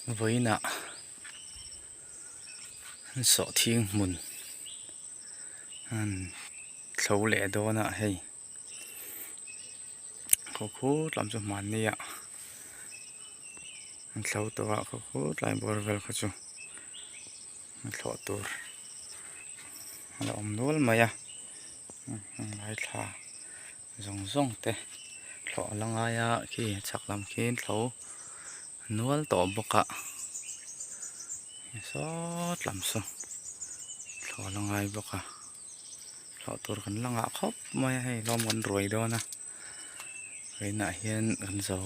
Vawiinah sawhthing hmun an thlo leh dawn a hei khaw khut lam chu hmanni ah an thlo tawh a khaw khut lai bawr vel kha chu a thlawh tur a la awm nual mai a ngaithla zawng zawng te thlawh a la ngai a khi chhak lam khian thlo nual tawh bawk a sawt lam saw thlawh a la ngai bawk a thlawh tur kan la ngah khawp mai a hei lawm kan ruai dawn a vawiinah hian kan zo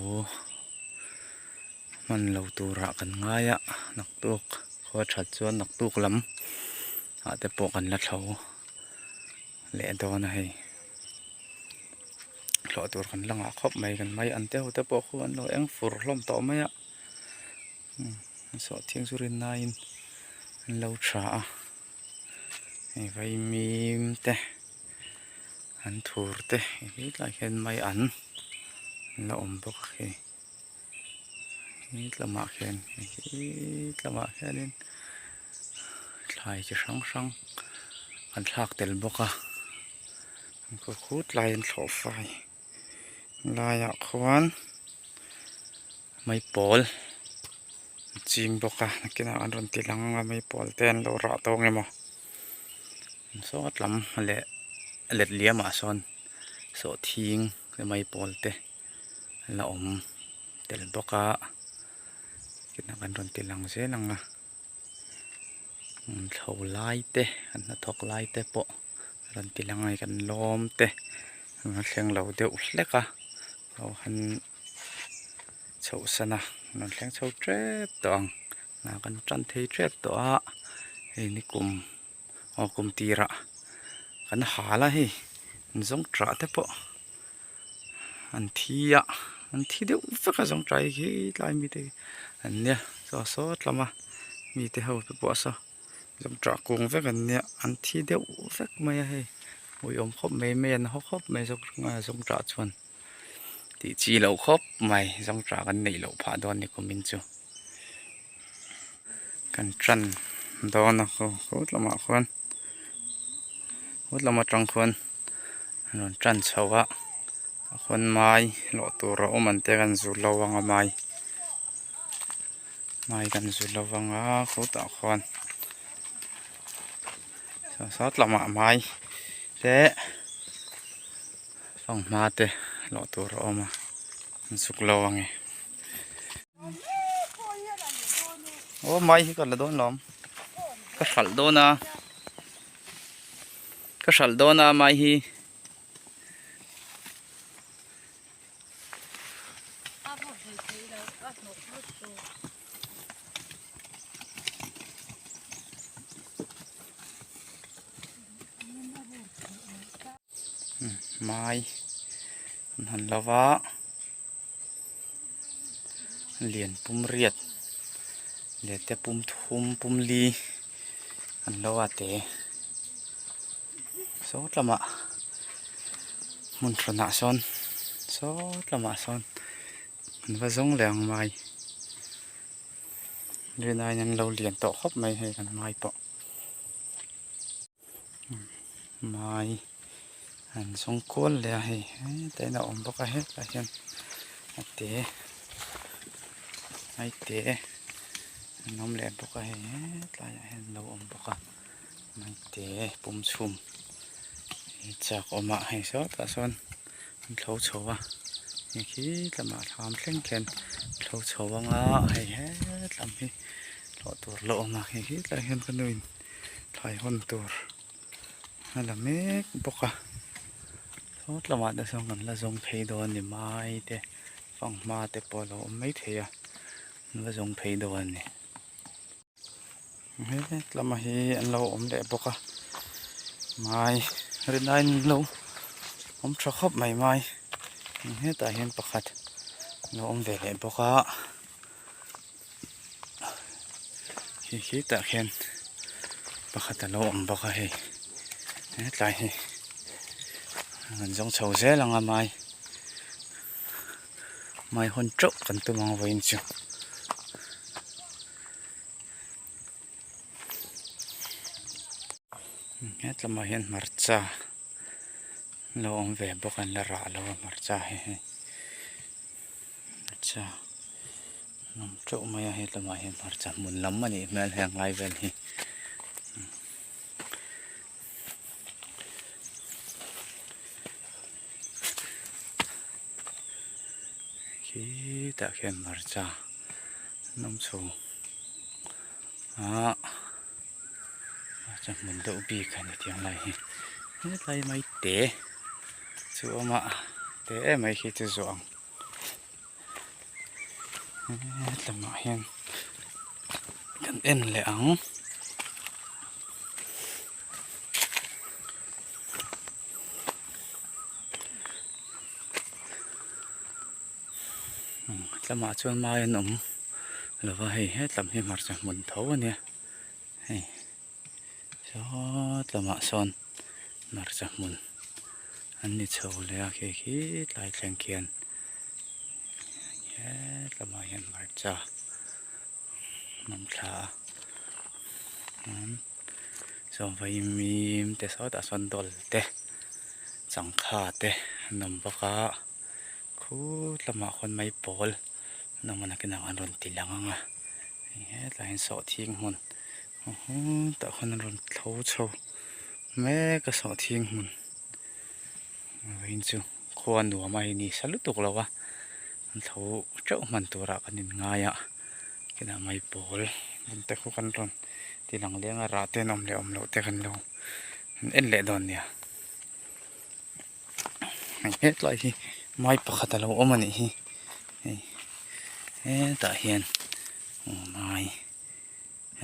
hman lo turah kan ngai a naktuk khua that chuan naktuk lam ah te pawh kan la thlo. leh dawn a hei hlawh tur kan la ngah khawp mai kan mai an te ho te pawh khu an lo eng fur hlawm tawh mai a sawh thiang chu rin naiin an lo tha a hei vaimim te an thur te hetlai hian mai an la awm bawk a hei hetlamah khian hetlamah khianin thlai chi hrang hrang an thlak tel bawk a an khaw khut lai an thlawh fai laiah khuan maipawl an ching bawk a nakinah an rawn ti lang anga maipawl te an lo rah tawk emaw sawt lam leh let liamah sawn sawhthing leh maipawl te. la awm tel bawk a kinah kan rawn ti lang zel ang a thlo lai te an hnathawk lai te pawh rawn ti lang a hei kan lawm te a thleng lo deuh hlek a lo han chhoh san a rawn thleng chho tep tawh ang ah kan tan thei tep tawh a hei nikum aw kum tirah kan hal a hei zawng tah te pawh. An thi a an thi deuh vek a zawng tai khi tlai mite hi an nia saw sawt lama mite ho te pawh saw zawng tah kung vek an nia an thi deuh vek mai a hei uiawm khawp mai mai an haw khawp mai zawk zawng tah chuan tih chi loh khawp mai zawng tah kan neih loh phah dawn ni kumin chu kan tan dawn a khawt lamah khuan khawt lam atang khuan. An rawn tan chho a a hawn mai lawh tur a awm an te kan zut lo ang a mai mai kan zut lo ang a khutah khuan sawt lamah mai te fanghma te lawh tur a awm a an zuk lo ang e aw mai hi ka la dawn lawm ka hralh dawn a. Ka hralh dawn a mai hi. Mai an han lo va lian pum riat leh te pum thum pum li an lo a te sawt lamah hmun hranah sawn sawt lamah sawn an va zawng leh ang mai rinaiin an lo lian tawh khawp mai hei kan ngai pawh. Mai an zawng kual leh a hei hetah hian a awm bawk a hetah hian a te mai te an awm leh bawk a hei hetlaiah hian an lo awm bawk a mai te pum chhum chak awm a hei sawtah sawn an thlo chho a hei khi lamah thlam thleng khian thlo chho anga hei hetlam hi thlawh tur la awm a hei hetlaiah hian ka nuin. Thlai hawn tur a la mek bawk a sawt lamah te sawn kan la zawng phei dawn a ni mai te fanghma te pawh a lo awm maithei a an va zawng phei dawn a ni het lama hi an lo awm leh bawk a mai rinaiin an lo awm tha khawp mai mai hetah hian pakhat a lo awm ve leh bawk a. Hei khi tah khian pakhat a lo awm bawk a hei hetlai hi an zawng chho zel ang a mai mai hawn teuh kan tum ang vawiin chu. Hetlamah hian hmarcha an lo awm ve bawk a an la rah lo a hmarcha hi hei hmarcha an awm teuh mai a hetlamah hian hmarcha hmun lam a nih hmel heng lai vel hi. Khitah khian hmarcha an awm chho a. Hmarcha hmun deuh bik a ni tiang lai hi hetlai mai te chu a awm a te em mai khi chu zawh ang hetlamah hian kan en leh ang. Hetlamah chuan mai an awm lova hei hetlam hi hmarcha hmun tho a nia hei sawt lamah sawn hmarcha hmun an ni chho leh a khi khi tlai thleng khian hetlamah hian hmarcha an awm thla a saw vaimim te sawtah sawn dawl te changkha te an awm bawk a. Khut lamah khawn mai pawl an awm a nakinah an rawn ti lang ang a hei hetlai hian sawhthing hmun tah khawn an rawn thlo chho mek a sawhthing hmun vawiin chu khua nuam a hei ni sa lutuk lo a an thlo teuh hman turah kan inngai a kinah mai pawl hmun te khu kan rawn ti lang leng a rah te an awm leh awm loh te kan lo en leh dawn nia. Hei hetlai hi mai pakhat a lo awm a nih hi hei hetah hian aw mai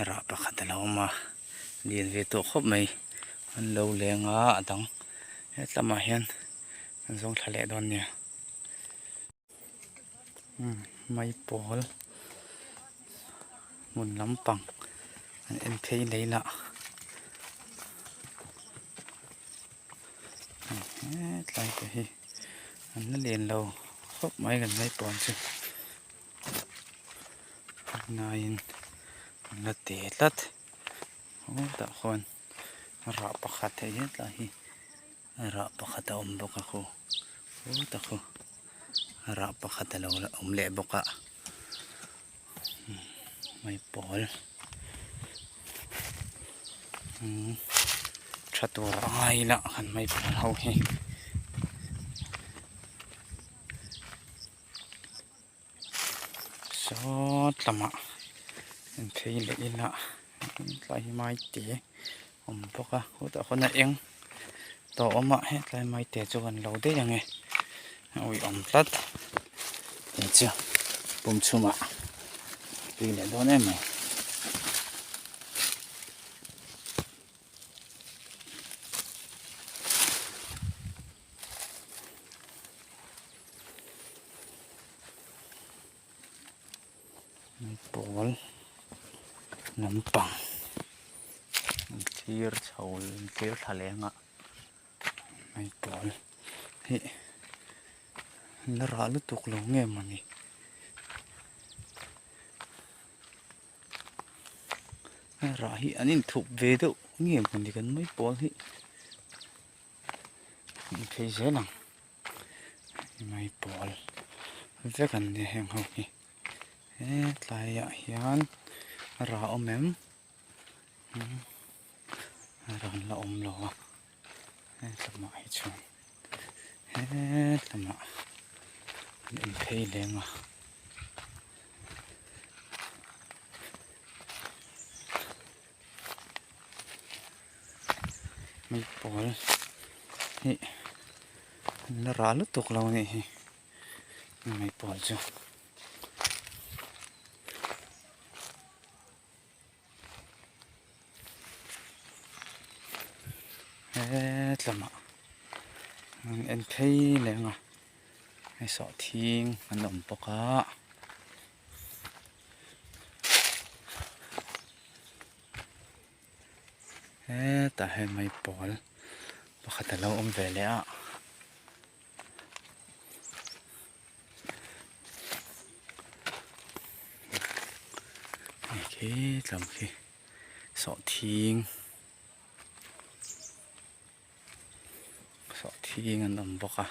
rah pakhat a lo awm a lian ve tawh khawp mai an lo leng a a dang hetlamah hian an zawng thla leh dawn nia mai pawl hmun lampang an en phei lei lah hetlai te hi an la lian lo khawp mai kan mai pawn chu ngaiin an la te tlat tah khuan rah pakhat hei hetlai hi. Rah pakhat a awm bawk a khu khutah khu rah pakhat a lo awm leh bawk a mai pawl tha tur a ngai ila kan mai pawl ho hi. Sawt lamah an phei leh ila tlai hi maite a awm bawk a khutah khawn a eng tawh awm a hetlai maite chu kan lo daih ang e a uiawm tlat tih chu pum chhumah tui leh dawn em mai. Pawl lampang an thlir chho an thlir thla leng a mai pawl hi an la rah lutuk lo nge mawni a rah hi an inthup ve deuh nge mawni kan mai pawl hi. An phei zel ang mai pawl vek an nia heng ho hi hetlaiah hian rah a awm em rah an la awm lo a hetlaiah hi chuan hetlaiah an inphei leng a. Hei pawl hi an la rah lutuk lo a nih hi hei pawl chu. Hetlamah an en phei leh ang a hei sawhthing an awm bawk a. Hetah hian mai pawl pakhat a lo awm ve leh a. Hei khi tlawm khi sawhthing. Ching an awm bawk a.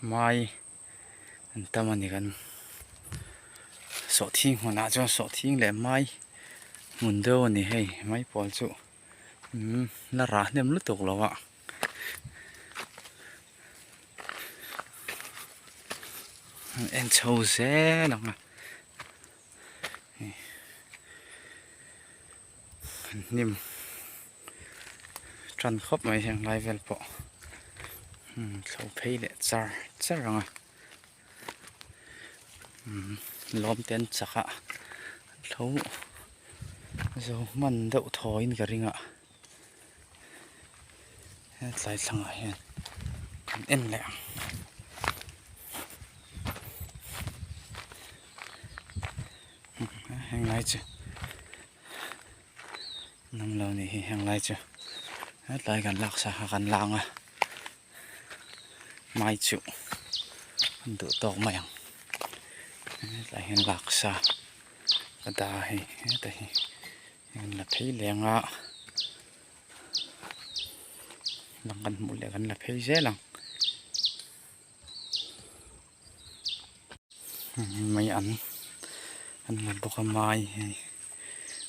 Mai an tam a ni kan sawhthing hmunah chuan sawhthing leh mai hmun deuh a ni hei mai pawl chu umm la rah hnem lutuk lo a. An en chho zel ang a. Hnim tan khawp mai heng lai vel pawh thlo phei leh char char ang a lawm te an chak a thlo zo hman deuh thaw in ka ring a hetlai thlangah hian kan en leh ang. Heng lai chu nam lo nih hi heng lai chu hetlai kan lak sa kha kan lang a mai chu an duh tawk mai ang hetlai hian lak sa ka dah a hei heta hi an la phei leng a lang kan hmuh leh kan la phei zel ang. Mai an an la bawk a mai hei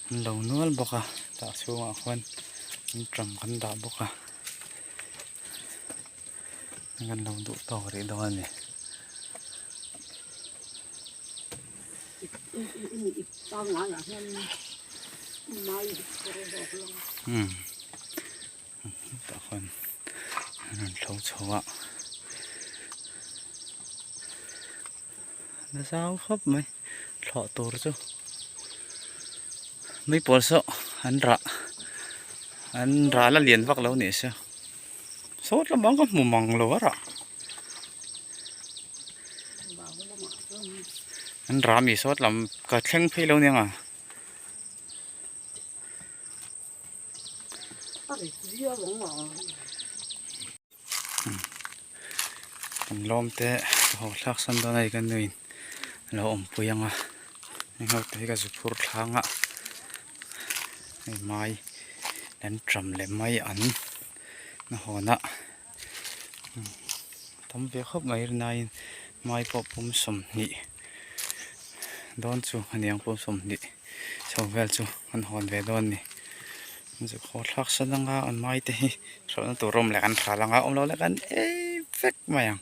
an lo nual bawk a tah chhungah khuan an ṭam kan dah bawk a kan lo duh tawk rih dawn a ni. Tah khuan an rawn thlo chho a la zau khawp mai thlawh tur chu mai pawl saw an rah an rah la lian vak lo nih se sawt lamah ka hmu mang lo a rah an rah ami sawt lam ka thleng phei lo nia. Kan lawm te ka haw thlak san dawn a ni ka nuin a lo awmpui ang a heng ho te hi ka zu phur thlang a hei mai an ṭam leh mai an na hawn a tam ve khawp mai rinaiin mai pawh pum 20 dawn chu a niang pum 20 chho vel chu an hawn ve dawn a ni chu khaw thlak san anga an mai te hi hralhna tur awm leh kan hral anga awm lo leh kan ei vek mai ang.